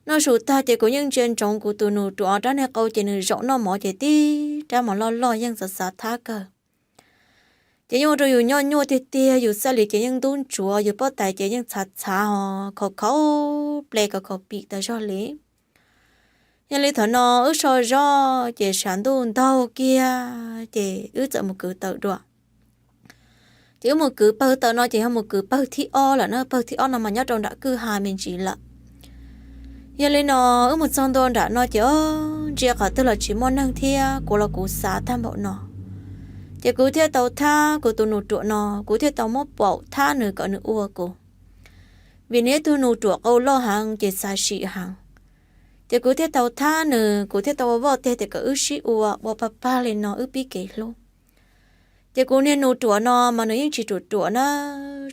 Noj su tag ces kuv yeej ntsia ntsoov kuv tus nus ruam rab niag qau ces nws zaum noj mov ces tib rab mos loj loj yeej xav xav thab kawg. Ces yeej ua rau yus nyuaj nyuaj tiag tiag, yus txaj li ces yeej ntub ntsuav, yus pob tais ces yeej txhav txhav ho khov khaum ple kom khov pim tas zog li. Yog li thaum no wb so zog ces sav ntuj ntaug kiag ces wb txawm mus kwv taws dua. Ces wb mus kwv pawg taws no ces yog mus kwv pawg thib ob lawm na, pawg thib ob no mas nyob rau nram kwj ha me ntsis lawm. Yog li no wb mus txog ntua nram no ces o, ntsia qhov twg los tsis muaj neeg thiab kuv los kuv xav tag npaum no. Ces kuv thiaj tau thab kuv tus nus ruam no, kuv thiaj tau muab paum thab nws kom nws ua kuv, vim nws yog tug nus ruam qau loj heev ces xav sim heev. Ces kuv thiaj tau thab nws, kuv thiaj tau ua voj teg tias kom wb sib ua, ua pag pag li no wb pib kev hlub. Ces kuv niag nus ruam no mas nws yeej tsis ruam ruam na,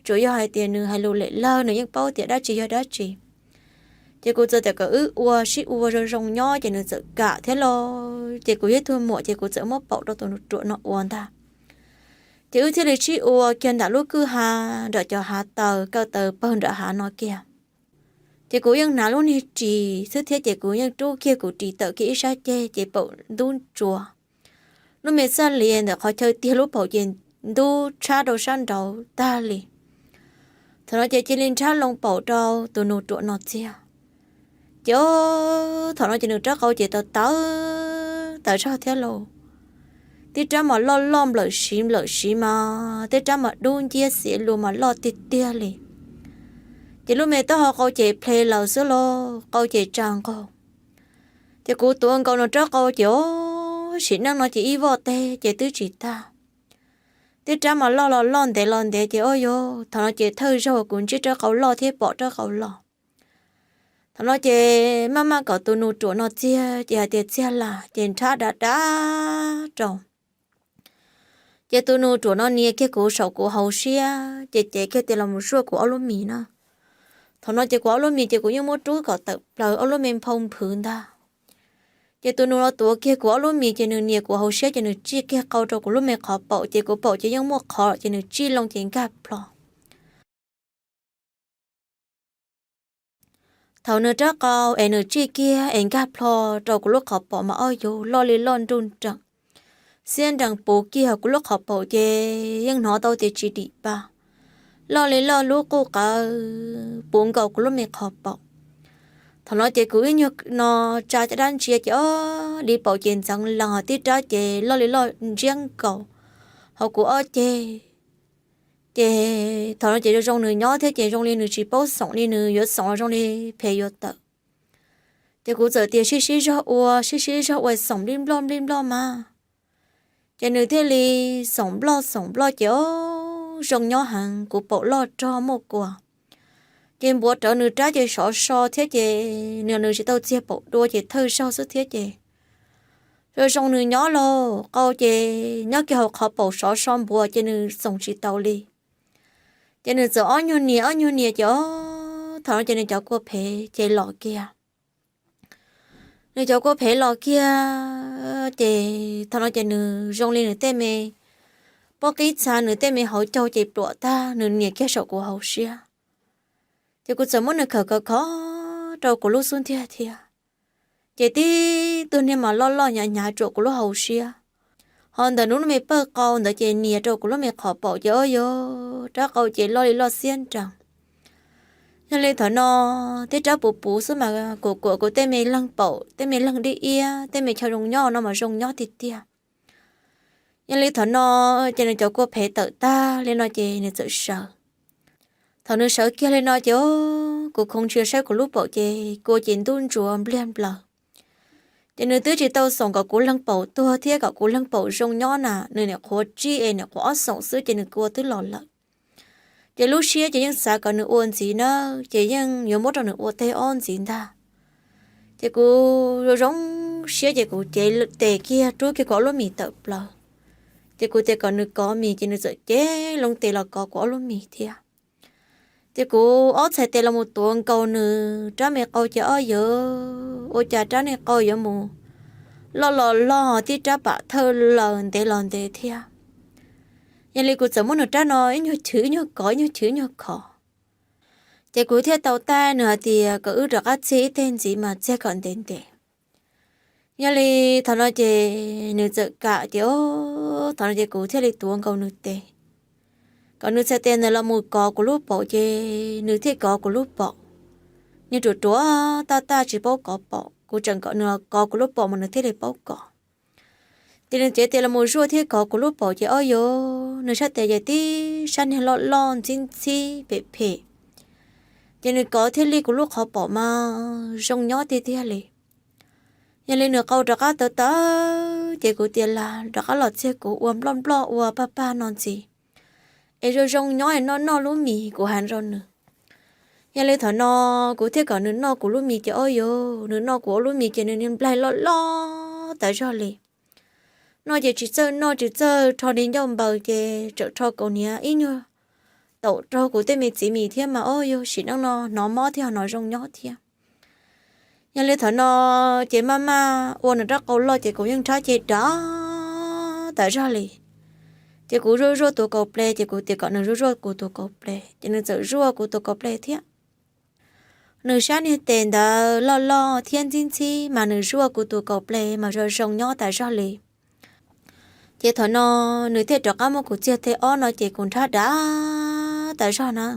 tsuas yog hais tias nws hais lus lem lawg, nws yeej paub tias dab tsi yog dab tsi. Ces kuv txawm tias kom wb ua sib ua zoo zoo nyob ces nws txawm kam thiab los. Ces kuv yog tug muam ces kuv txawm muab paum rau tus nus ruam no ua ntag. Ces wb thiaj li sib ua kiag nram lub kwj ha, nram cov hav taws kaw taws pawg nram hav no kiag. Ces kuv yeej hnav lub niag ris xwb thiab ces kuv yeej rub kiag kuv ris tawm kiag ib sab ceg ces paum ntub ntsuav. Lub me txaj lias ntawm qhov chaw tiag lub paum ces ntub tshab rau sab nraud tag li. Thaum no ces cia li nrhab loo paum rau tus nus ruam no txiag. Ces o, thaum no ces nws rab qau ces tawv tawv tas zog thiab lauj. Tib rab mas loj loj nplawm siv nplawm siv mas tib rab mas dub nciab xiav lug mas loj tiag tiag li. Ces lub me taub hau qau ces ple laws xwb lauj, qau ces tsa nqaug. Ces kuv tuav nkaus nws rab qau ces o, sim neej no ces ib voj teg ces twb tsis tag. Tib rab mas loj los loj ntev los ntev ces o yog thaum no ces thawj zaug kuv ntsib rab qau loj thiab pom rab qau loj. Thaum no ces maj maj kom tus nus ruam no txiag ces hais tias txiag las ces nrhab dav dav rau. Ces tus nus ruam no nias kiag kuv saum kuv hauv siab ces cev kiag tias los mus zuaj kuv ob lub mis na. Thaum no ces kuv ob lub mis ces kuv yeej muab rub kom tawm plaws ob lub me nphau nphwv ntag. Ces tus nus no tuav kiag kuv ob lub mis ces nws nias kuv hauv siab ces nws tsij kiag qau rau kuv lub me qhov paum ces kuv paum ces yeej muaj qhov ces nws tsij loo ces nkag plho. Thaum nws rab qau es nws tsij kiag es nkag plho rau kuv lub qhov paum mas o yog loj li loj nruj nreem, xiab nrees puv kiag kuv lub qhov paum ces yeej hnov tau tias tsis dim pa, loj li loj lub quj qawv puv nkaus kuv lub me qhov paum. Thaum no ces kuv ib nyuag no tsa caj dab ntsia ces o, li paum ces ntxeev lees tib rab ces loj li loj ntsiab nkaus hauv kuv ob ceg. Ces thaum no ces zoo zoo nws nyob thiab ces zoo li nws tsis paub xoom li, nws yuav xoom los zoo li phem yuav tawm. Ces kuv txawm tias sib sib zog ua, sib sib zog ua xoom nplij nploj nplij nploj mas. Ces nws thiaj li xoom nploj xoom nploj ces o, zoo nyob heev, kuv paum loj rog muaj kua. Ces npuav rawv nws rab ces sov so thiab ces nws, nws tsis tau txiag paum dua ces thawj zaug xwb thiab ces zoo zoo nws nyob lauj, qau ces nyob kiag hauv qhov paum sov so npuav ces nws xoom tsis tau li. Ces nws txawm ob nyuag nias ob nyuag nias ces o, thaum no ces nws cov kua phev ces los kiag. Nws cov kua phev los kiag ces thaum no ces nws zoo li nws tej me pob qib txha, nws tej me hauv caug ces pluam tag, nws nias kiag saum kuv hauv siab. Ces kuv txawm muab nws khawm khov khov rau kuv lub xub ntiag thiab. Ces tib tug niag mas loj loj hnyav hnyav tsuam kuv lub hauv siab. Ho ntawm nws lub me pawg qau ntawd ces nias rau kuv lub me qhov paum ces o yog rab qau ces loj li loj xiab nrees. Yog li thaum no, tib rab puv puv xwb mas kuv kuam kuv tej me leeg paum, tej me leeg dib iab, tej me chaw zoo nyob no mas zoo nyob tiag tiag. Yog li thaum no, ces nws cov kua phev tawm tag li no ces nws txawm sawv. Thaum nws sawv kiag li no ces kuv khoov ntsia saib kuv lub paum ces kua ces ntub ntsuav npliag nplaws. Ces nws twb tsis tau xoom kom kuv leeg paum tuag thiab kom kuv leeg paum zoo nyob na, nws niam qhuav tsij es niam qhuav ob xoom xwb ces nws kua twb los lawm. Ces lub siab ces yeej xav kom nws ua ntxiv na, ces yeej yuav muab rau nws ua teg ob ntxiv ntag. Ces kuv zoo zoo siab ces kuv cev tes kiag rub kiag kuv ob lub mis tawm plaws. Ces kuv tias kom nws kov mis ces nws txawm cev loo tes los kov kuv ob lub mis thiab. Ces kuv ob txhais tes los mus tuav nkaus nws rab me qau ces o yog ua cas rab me qau yuav mus loj los loj tib rab pam thawj laws ntev los ntev thiab. Yog li kuv txawm muab nws rab no ib nyuag chwv ib nyuag kov ib nyuag chwv ib nyuag kov. Ces kuv thiaj tau taij nws hais tias kom wb rov qab txiag ib teg ntxiv mas txiag kom ntev ntev. Yog li thaum no ces nws txawm kam ces, o, thaum no ces kuv thiaj li tuav nkaus nws tes, kom nws txhais tes ntawd los mus kov kuv lub paum ces nws thiaj kov kuv lub paum. Nws ruam ruam taj taj tsis paub kov paum, kuv tseem kom nws los kov kuv lub paum mas nws thiaj li paub kov. Ces nws txhais tes los mus zuaj thiab kov kuv lub paum ces ob yus, nws sab tes ces tib sab niag loj loj ntxhib ntxhib phem phem. Ces nws kov thiaj li kuv lub qhov paum mas zoo nyob tiag tiag li. Yog li nws qau rov qab tawv tawv ces kuv tias lam rov qab los txiag kuv ua nploj nploj ua pag pag no ntxiv, es zoo zoo nyob es noj noj lub mis, kuv hais rau nws. Yog li thaum no kuv thiaj kom nws noj kuv lub mis ces ob yus, nws noj kuv ua lub mis ces nws niag nplaig loj loj tas zog li. Noj ces tsis txawj noj tsis txawj rho li ncauj npaws ces tseem rho kaus hniav ib nyuag taum raug kuv tej me txiv mis thiab mas ob yus, sim neej no hnov mob thiab ho hnov zoo nyob thiab. Yog li thaum no ces maj maj ua nws rab qau loj ces kuv yeej nrhab ceg dav tas zog li. Ces kuv zuaj zuaj tus kaus ples ces kuv tias kom nws zuaj zuaj kuv tus kaus ples ces nws txawm zuaj kuv tus kaus ples thiab. Nws sab niag tes ntawd loj loj thiab ntxhib ntxhib mas nws zuaj kuv tus kaus ples mas zoo zoo nyob tas zog li. Ces thaum no nws thiaj rov qab muab kuv txiag teg ob no ces kuv nrhab dav tas zog na.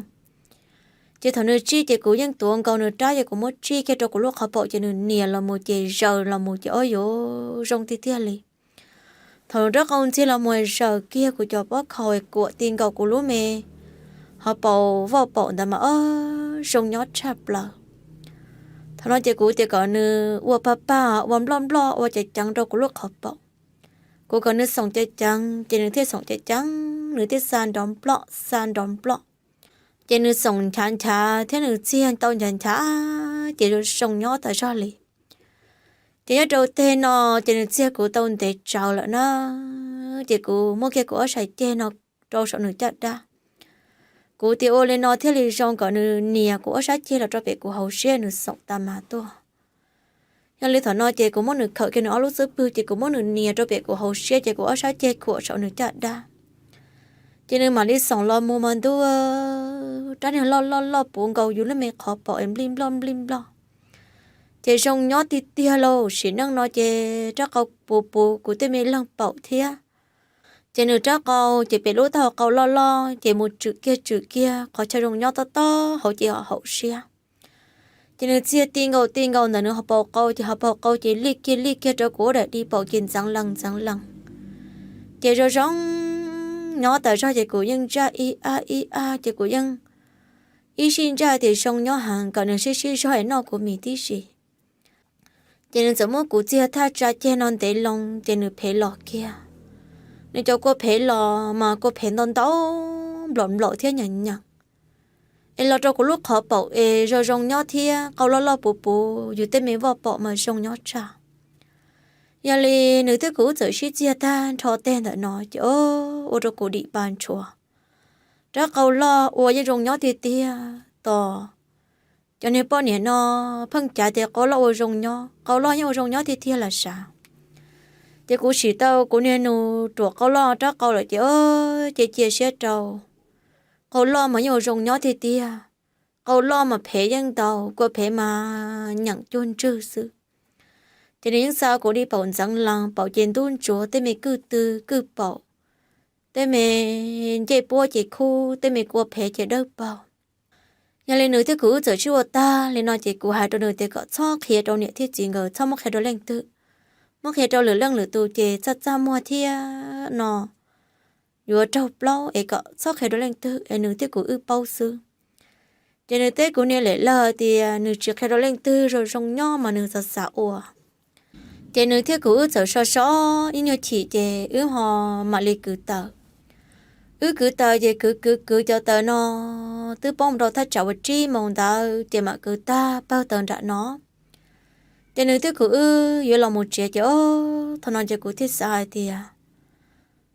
Ces thaum nws tsij ces kuv yeej tuav nkaus nws rab ces kuv muab tsij kiag rau kuv lub qhov paum ces nws nias los mus ces zaws los mus ces ob yus, zoo tiag tiag li. Thaum nws rab qau ntxiag los mus zaws kiag kuv cov pob khaus kuam ti nkaus kuv lub me qhov paum voj paum ntawd mas ob zoo nyob tshaj plaws. Thaum no ces kuv tias kom nws ua pag pag ua nploj nploj ua ceev ceev rau kuv lub qhov paum. Kuv kom nws xoom ceev ceev ces nws thiaj xoom ceev ceev, nws thiaj xa nrov nploj xa nrov nploj. Ces nws xoom nchav nchav thiab nws txiag tau nchav nchav ces zoo zoo nyob tas zog li. Ces nyob rau teg no ces nws txiag kuv tau ntev tsawv lawm na. Ces kuv muab kiag kuv ob sab ceg no rau saum nws caj dab. Kuv tias ua li no thiaj li zoo kom nws nias kuv ob sab ceg los rau pem kuv hauv siab nws xoom tas mas tuaj. Yog li thaum no ces kuv muab nws khawm kiag nws ob lub xub pwg ces kuv muab nws nias rau pem kuv hauv siab ces kuv ob sab ceg khuam saum nws caj dab. Ces nws mam li xoom los mus mas ntuj, rab niag loj loj loj puv nkaus yus lub me qhov paum es nplij nploj nplij nploj. Ces zoo nyob tiag tiag lauj, sim neej no ces rab qau puv puv kuv tej me leeg paum thiab. Ces nws rab qau ces pem lub taub hau qau loj loj ces mus tswm kiag tswm kiag qhov chaw zoo nyob tob tob hauv ces haum siab. Ces nws txiag ti nkaus ti nkaus ntawm nws hauv paus qau ces hauv paus qau ces lij kiag lij kiag rau kuv daim di paum ces ntxeev lees ntxeev lees. Ces zoo zoo nyob tas zog ces kuv yeej ntsaj ib ab ib ab ces kuv yeej ib sij ntsaj tias zoo nyob heev kom nws sib sib zog es noj kuv mis tib si. Ces nws txawm muab kuv txiag thaj tsa ceg no ntev loo ces nws phev los kiag. Nws cov kua phev los mas kua phev ntau ntau nplaum nplaum thiab nyeem nyeem, es los rau kuv lub qhov paum es zoo zoo nyob thiab qau loj loj puv puv yus tej me voj paum mas zoo nyob tshaj. Yog li nws thiab kuv wb txawm sib txiag tag nrho teg ntawm no ces ua rau kuv dim pa ntshuav. Rab qau loj ua yeej zoo nyob tiag tiag tos. Cov niag poj niam no pheej cav tias qau loj ua zoo nyob, qau loj yeej ua zoo nyob tiag tiag lam sav. Ces kuv sim tau kuv niag nus ruam qau loj rab qau lawm ces cia cia siab rau. Qau loj mas yeej ua zoo nyob tiag tiag. Qau loj mas phev yeej ntau, kua phev mas nyeem cuag ntswg xwb. Ces nws yeej xa kuv di paum ntxeev lees, paum ces ntub ntsuav, tej me kwj tw kwj paum, tej me ncej puab ces khub, tej me kua phev ces dawb paug. Yog li nws thiab kuv wb txawm sib ua tag li no ces kuv hais rau nws tias kom txhob qhia rau niam thiab txiv nkawd, txhob muab qhia rau leej twg, muab qhia rau lwm leej lwm tus ces txaj txaj muag thiab no yuav raug plaub es kom txhob qhia rau leej twg es nws thiab kuv wb paub xwb. Ces nws teb kuv niam lem lawg tias nws tsis qhia rau leej twg, zoo zoo nyob mas nws xav xav ua. Ces nws thiab kuv wb txawm so so ib nyuag chim ces wb ho mam li kwv taws. Wb kwv taws ces kwv kwv kwv cov taws no twb poob rau thaj tsam uas tsib moos ntawd ces mam kwv tag pawg taws nram no. Ces nws thiab kuv wb yuav los mus tsev ces o, thaum no ces kuv thiaj xav hais tias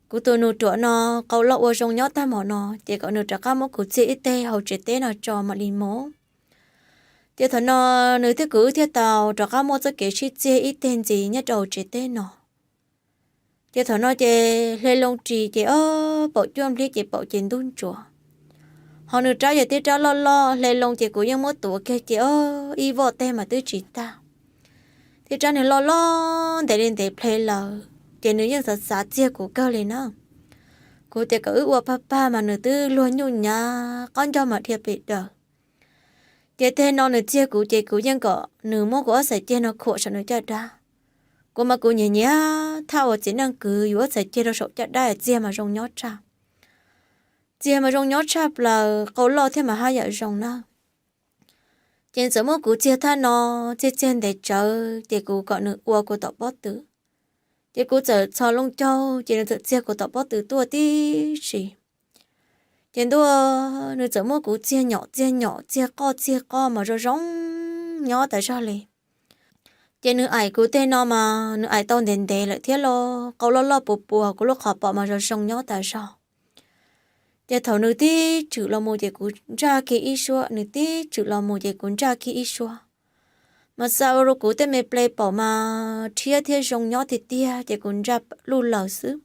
kuv tus nus ruam no qau loj ua zoo nyob tag mom no ces kom nws rov qab muab kuv txiag ib teg hauv tsev teb no tso mam li mus. Ces thaum no nws thiab kuv wb thiaj tau rov qab muaj txoj kev sib txiag ib teg ntxiv nyob rau hauv tsev teb no. Ces thaum no ces hle loo ris ces o, paum cuaj nplib ces paum ces ntub ntsuav. Ho nws rab yog tib rab loj loj hle loo ces kuv yeej muab tuav kiag ces ib voj teg mas twb tsis tag. Tib rab nws loj loj ntev li ntev ple lawm ces nws yeej xav xav txiag kuv kawg li na. Kuv tias kom wb ua pag pag mas nws twb luag nyuj nyav qab ncauj mas dhia pes daws. Ces teg no nws txiag kuv ces kuv yeej kom nws muab kuv ob txhais ceg no khuam saum nws caj dab. Kuv mas kuv nyiam nyiam thaj uas txiv neej kwv yus ob txhais ceg rau saum caj dab txiag mas zoo nyob tshaj. Txiag mas zoo nyob tshaj plaws, qau loj thiab mas haj yam zoo na. Ces txawm muab kuv txiag thaj no, txiag txiag ntev tsawv ces kuv kom nws ua kuv tom pob tw. Ces kuv txawm txhos loo caug ces nws txawm txiag kuv tom pob tw tuaj tib si. Ces ntuj, nws txawm muab kuv txiag nyom txiag nyom txiag qoj txiag qoj mas zoo zoo nyob tas zog li. Ces nws aim kuv teg no mas nws aim tau ntev ntev lawm thiab los qau loj loj puas puas kuv lub qhov pom mas zoo zoo nyob tas zog. Ces thaum nws tib tswm los mus ces kuv ntsaj kiag ib suab, nws tib tswm los mus ces kuv ntsaj kiag ib suab. Mas xa ua rau kuv tej me ple paum mas rhiab thiab zoo nyob tiag tiag ces kuv ntsaj luj lawm xwb.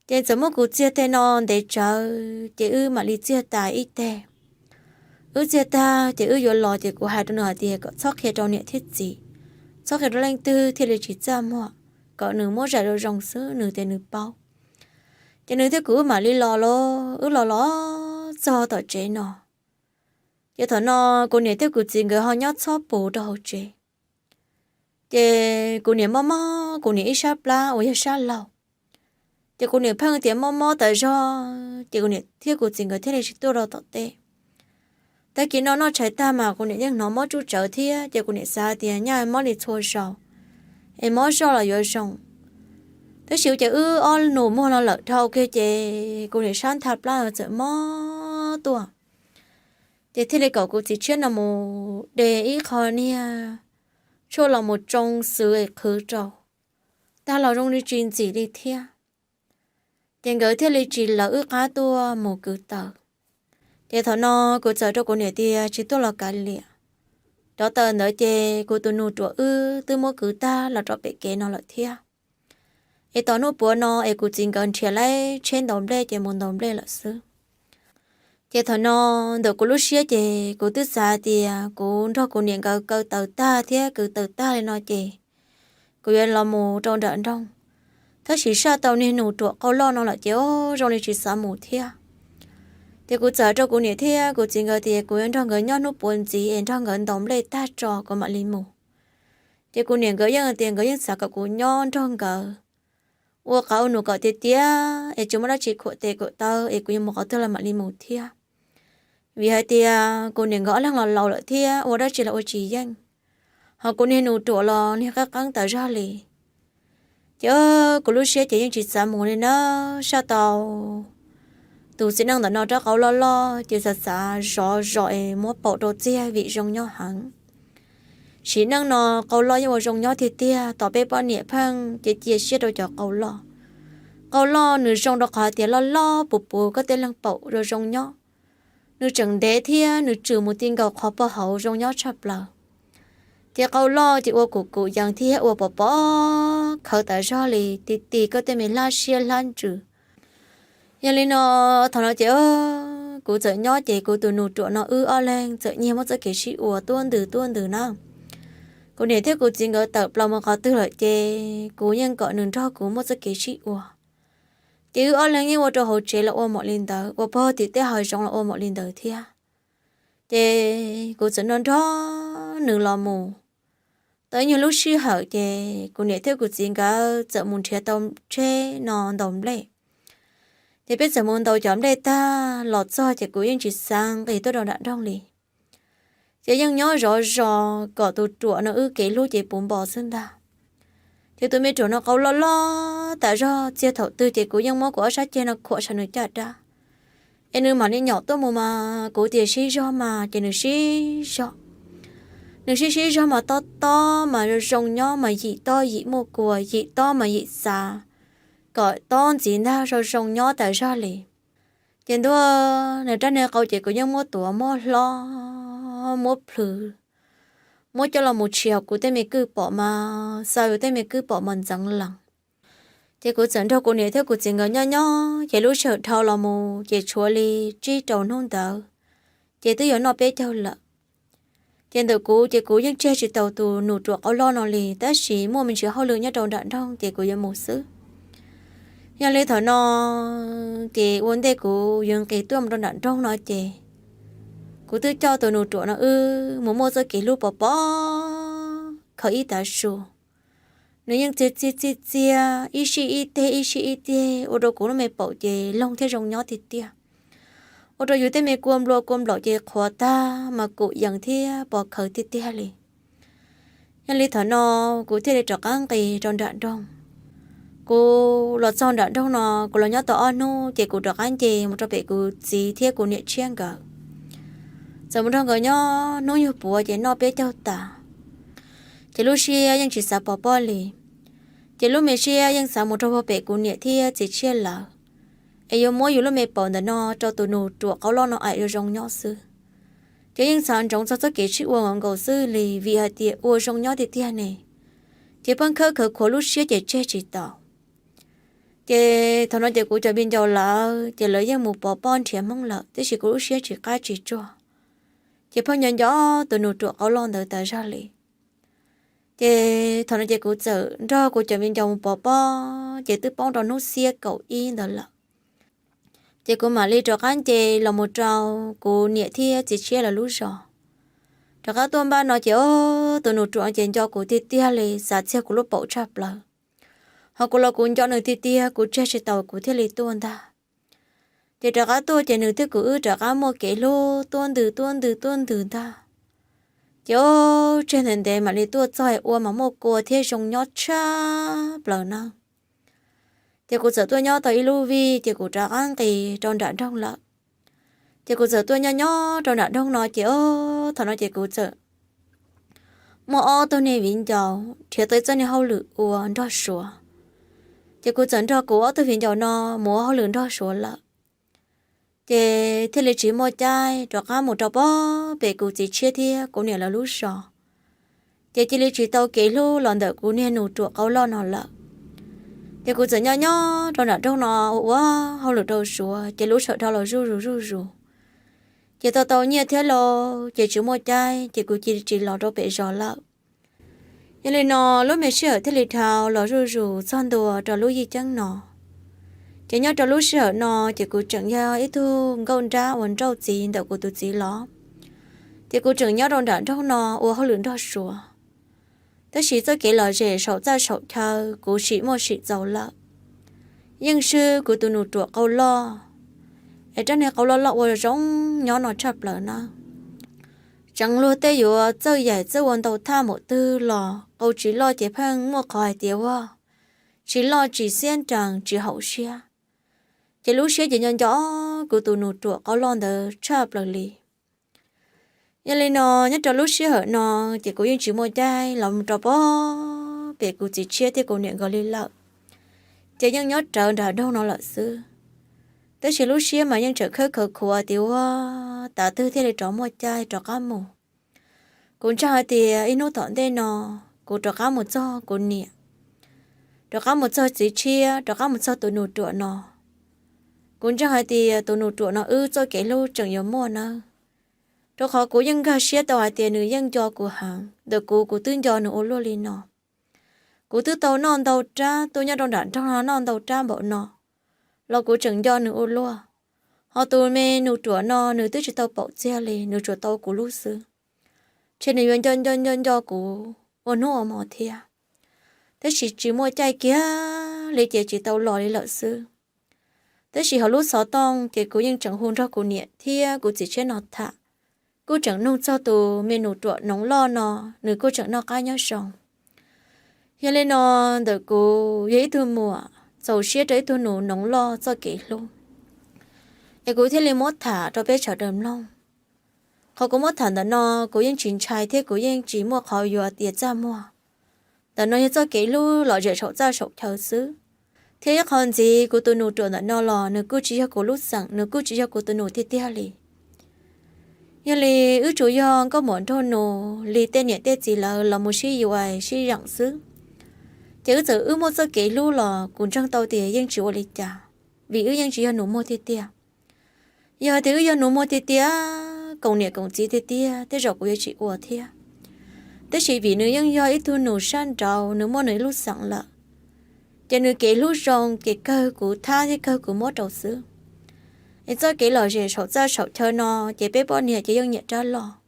Ces txawm muab kuv txiag teg no ntev tsawv ces wb mam li txiag tas ib teg. Wb txiag tag ces wb yuav los ces kuv hais rau nws hais tias kom txhob qhia rau niam thiab txiv, txhob qhia rau leej twg thiaj li tsis txaj muag, kom nws muab zais zoo zoo xwb, nws tias nws paub. Ces nws thiab kuv wb mam li los los wb los los txog tom tsev no. Ces thaum no kuv niam thiab kuv txiv nkawd ho nyob txhob pus rau hauv tsev. Ces kuv niam mob mob kuv niam ib sab plab uas yog sab laug. Ces kuv niam pheej tias mob mob tas zog ces kuv niam thiab kuv txiv nkawd thiaj li tsis tuaj rau tom teb. Tag kis no noj tshais tag mas kuv niam yeej hnov mob tsuj tsawv thiab ces kuv niam xav tias nyaj mob li txhua zaus es mob zoj los yuav zoo. Tab sis ua cas wb ob nus muag no lawm dhau kiag ces kuv niam sab ntha plab txawm mob tuaj. Ces thiaj li kom kuv txiv tshiab no mus de ib qho niag tshuaj los mus tsoo xwb es qhwv rau, tag los zoo li tsis ntxim li thiab. Ces nkawd thiaj li tsis lawv wb qab tuaj mus kwv taws. Ces thaum no kuv txawm rau kuv niam tias tsis tuaj los kav liam. Rov taws ntawd ces kuv tus nus ruam wb twb muab kwv tag los rau pem kev no lawm thiab. Es tos hnub puav no es kuv txiv nkawd nrhiav lawv tsheb ntaus nplej ces mus ntaus nplej lawm xwb. Ces thaum no ntawm kuv lub siab ces kuv twb xav tias kuv nrog kuv niam nkawd kaw taws tag thiab kwv taws tag li no ces kuv yuav los mus rau nram nroog. Tab sis saj tau niag nus ruam qau loj no lawm ces zoo li tsis xav mus thiab. Ces kuv txawm rau kuv niam thiab kuv txiv nkawd tias kuv yuav nrog nkawd nyob hnub puav ntxiv es nrog nkawd ntaus nplej tag tso kuv mam li mus. Ces kuv niam nkawd yeej tias nkawd yeej xav kom kuv nyob nrog nkawd ua qauv ua num kom tiav tiav es tsis muaj dab tsi khuam tes khuam taw es kuv yuav mus qhov twg los mam li mus thiab. Vim hais tias kuv niam nkawd ob leeg los laus lawm thiab ua dab tsi los ua tsis yeej, ho kuv niag nus ruam los niag qeeb qeeb tas zog li. Ces kuv lub siab ces yeej tsis xav mus li na. Saj tau tus txiv neej ntawm no rab qau loj loj ces xav xav zov zov es muab paum rau txiag vim zoo nyob heev. Sim neej no qau loj yeej ua zoo nyob tiag tiag, tos peb poj niam pheej cia cia siab rau cov qau loj. Qau loj nws zoo rau qhov tias loj loj puv puv koj tej leeg paum zoo zoo nyob. Nws tseem ntev thiab nws tswm mus ti nkaus qhov pog hauv zoo nyob tshaj plaws. Ces qau loj ces ua kum kum yees thiab ua pom pom khawv tas zog li, ti ti koj tej me hlab siab hlab ntsws. Yog li no, thaum no ces kuv txawm nyob ces kuv tus nus ruam no wb ob leeg txawm nyiag muab txoj kev sib ua tuab ntws tuab ntws na. Kuv niam thiab kuv txiv nkawd tawm plaws mus qhov twg lawm ces kuv yeej kom nws nrog kuv muaj txoj kev sib ua. Ces wb ob leeg yeej ua rau hauv tsev los ua npaum li ntawd, ua pog tim tej hav zoov los ua npaum li ntawd thiab. Ces kuv txawm nrog nrog nws los mus. Tau ib nyuag lub sij hawm ces kuv niam thiab kuv txiv nkawd txawm mus nrhiav tau tsheb no ntaus nplej. Ces peb txawm mus ntaus cov nplej tag los txog ces kuv yeej tsis xav nqis tuaj rau nram nroog li. Ces yeej nyob zov zos kom tus ruam no wb kev hlub ces puv npo xwb ntag. Ces tus me ruam no qau loj loj tas zog, txiag thaum twg ces kuv yeej muab kuv ob sab ceg no khuam saum nws caj dab. Es nws mam li nyom tuaj mus mas kuv tias sib zog mas ces nws sib zog. Nws sib sib zog mas tob tob mas zoo zoo nyob mas yim tob yim muaj kua, yim tob mas yim xav, kom tob ntxiv ntag zoo zoo nyob tas zog li. Ces ntuj, nws rab niag qau ces kuv yeej muab tuav muab hlob muab plhws, muab coj los mus tshis hauv kuv tej me kwj pom mas xa yus tej me kwj pom mas ntxeev lees. Ces kuv txawm nrog kuv niam thiab kuv txiv nkawd nyob nyob, ces lub sij hawm dhau los mus ces tshuav li tsib rau hnub ntawd, ces twb yuav noj peb caug lawm. Ces ntawm kuv ces kuv yeej tseg tsis tau tus nus ruam qauv loj no li, tab sis muaj me ntsis hauj lwm nyob rau nram nroog ces kuv yuav mus xwb. Yog li thaum no ces ua ntej kuv yuav nqis tuaj mus rau nram nroog no ces kuv twb coj tus nus ruam no wb mus muaj txoj kev hlub pov pob khaws ib tav su. Nws yeej txias txias txias txias ib sij ib teg ib sij ib teg, ua rau kuv lub me paum ces loog thiab zoo nyob tiag tiag. Ua rau yus tej me kua nplua kua nplaum ces qhuav tag mas kum yees thiab pov khaws tiag tiag li. Yog li thaum no kuv thiaj li rov qab nqis rau nram nroog. Kuv los txog nram nroog no, kuv los nyob tau ob hnub ces kuv rov qab nce mus rau pem kuv txiv thiab kuv niam tshiab nkawd. Txawm mus nrog nkawd nyob hnub yug puav ces noj peb caug tas, ces lub siab yeej tsis xav pov pob li. Ces lub me siab yeej xav mus rau pem kuv niam thiab txiv tshiab lawv, es yuav muab yus lub me paum ntawm no rau tus nus ruam qauv loj no aim ua zoo nyob xwb. Ces yeej xav ntsoov txog txoj kev sib ua nkaus nkaus xwb li, vim hais tias ua zoo nyob tiag tiag ne, ces pheej khawb khawv khuav lub siab ces tseg tsis tau. Ces thaum no ces kuv cov viv ncaus lawv ces lawv yeej mus pov pob nrhiav Hmoob lawm, tiam sis kuv lub siab tsis qab tsis tsuag, ces pheej nco nco tus nus ruam qauv loj ntawd tas zog li. Ces thaum no ces kuv txawm nrog kuv cov viv ncaus mus pov pob, ces twb poob rau hnub xiab kaum ib ntawd lawm. Ces kuv mam li rov qab nce los mus rau kuv niam thiab txiv tshiab lawv lub zos. Rov qab tuaj npaj no ces tus nus ruam ces nco kuv tiag tiag li, xav txiag kuv lub paum tshaj plaws. Ho kuv los kuv nco nws tiag tiag, kuv tseg tsis tau kuv thiaj li tuaj ntag. Ces rov qab tuaj ces nws thiab kuv wb rov qab muaj kev hlub tuab ntws tuab ntws tuab ntws ntag. Ces ub tseg ntev ntev mam li tuaj txog ua mas muaj kua thiab zoo nyob tshaj plaws na. Ces kuv txawm tuaj nyob tau ib lub vij ces kuv rov qab nqis rau nram nroog lawm. Ces kuv txawm tuaj nyob nyob rau nram nroog no ces ub thaum no ces kuv txawm muaj ob tug niag viv ncaus nrhiav tau ib txoj niag hauj lwm ua nrog Suav. Ces kuv txawm nrog kuv ob tug viv ncaus no mus ua hauj lwm nrog Suav lawm. Ces thiaj li tsis muaj caij rov qab mus rau pem kuv txiv tshiab thiab kuv niam lawv lub zos. Ces cia li tsis tau kev hlub los ntawm kuv niag nus ruam qauv loj no lawm. Ces kuv txawm nyob nyob rau nram nroog no ua ua hauj lwm rau Suav, ces lub sij hawm dhau los zuj zus zuj zus. Ces tau tau nyiaj thiab lauj, ces tsis muaj caij ces kuv cia li tsis los rau pem zos lawm. Yog li no lub me sij hawm thiaj li dhau los zuj zus txog ntua rau lub yij ceeb no. Ces nyob rau lub sij hawm no ces kuv tseem yog ib tug nkauj nrab uas nrauj txiv ntawm kuv tus txiv los. Ces kuv tseem nyob rau nram nroog no ua hauj lwm nrog Suav. Tab sis txoj kev lom zem saum txaj saum chaw kuv sim muaj sim txaus lawm. Yeej swb kuv tus nus ruam qauv loj, es rab niag qauv loj loj ua zoo nyob no tshaj plaws na. Tseev luag tej yuav txawj yaim txawj ua ntau thaj npaum twg los qauv tsis loj ces pheej muaj qhov hais tias ua tsis loj tsis xiab nrees tsis haum siab. Ces lub siab ces nco nco kuv tus nus ruam qauv loj ntawd tshaj plaws li. Yog li no nyob rau lub sij hawm no ces kuv yeej tsis muaj caij los mus rau pem kuv txiv tshiab thiab kuv niam nkawd li lawm. Ces yeej nyob rawv nram nroog no lawm xwb. Tab sis lub siab mas yeej tseem khawb khawv khuav tias ua tav twg thiaj li rov muaj caij rov qab mus. Kuv ntseeg hais tias ib hnub tom ntej no kuv rov qab mus txog kuv niam, rov qab mus txog txiv tshiab, rov qab mus txog tus nus ruam no. Kuv ntseeg hais tias tus nus ruam no wb txoj kev hlub tseem yuav muaj nawb. Rau qhov kuv yeej nkag siab tau hais tias nws yeej nco kuv heev, ntawm kuv kuv twb nco nws ua luaj li no. Kuv twb tau noj ntau rab tuaj nyob rau nram nroog no noj ntau rab npaum no los kuv tseem nco nws ua luaj. Ho tus me nus ruam no nws twb tsis tau paum txiag li, nws tsuas tau kuv lub xwb. Ces nws yuav nco nco nco nco kuv ua hnub ua hmo thiab. Tab sis tsis muaj caij kiag li ces tsis tau los li lawm xwb. Tab sis hauv lub xov tooj ces kuv yeej tseem hu nrog kuv niam thiab kuv txiv tshiab no tham. Kuj tseem nug txog tus me nus ruam noov loj no, nws kuj tseem noj qab nyob zoo. Yog li no ntawm kuv yog ib tug muam txaus siab rau ib tug nus noov loj txoj kev hlub, es kuv thiaj li muab tham rau peb sawv daws mloog. Qhov kuv muab tham ntawm no kuv yeej tsis ntshai thiab kuv yeej tsis muaj qhov yuav tias txaj muag. Ntawm no yog txoj kev hlub lom zem saum txaj saum chaw xwb. Thiab ib qho ntxiv kuv tus nus ruam ntawm no los nws kuj tsis yog kuv lub xeem, nws kuj tsis yog kuv tus nus tiag tiag li. Yog li wb tsuas yog nkauj muam nraug nus li tej niam tej txiv lawv los mus sib yuav sib zeem xwb. Ces wb txawm wb muaj txoj kev hlub los kuv ntseeg tau tias yeej tsis ua li cas, vim wb yeej tsis yog nus muag tiag tiag. Yog tias wb yog nus muag tiag tiag, koom niam koom txiv tiag tiag, tej zaum kuv yuav tsis ua thiab. Tab sis vim nws yeej yog ib tug nus sab nraud, nws muaj nws ib lub xeem lawm, ces nws kev hlub zoo ces kawg kuv thab thiab kawg kuv muab rau xwb. Es txoj kev lom zem saum txaj saum chaw no ces peb poj niam ces yeej nyiam rab loj.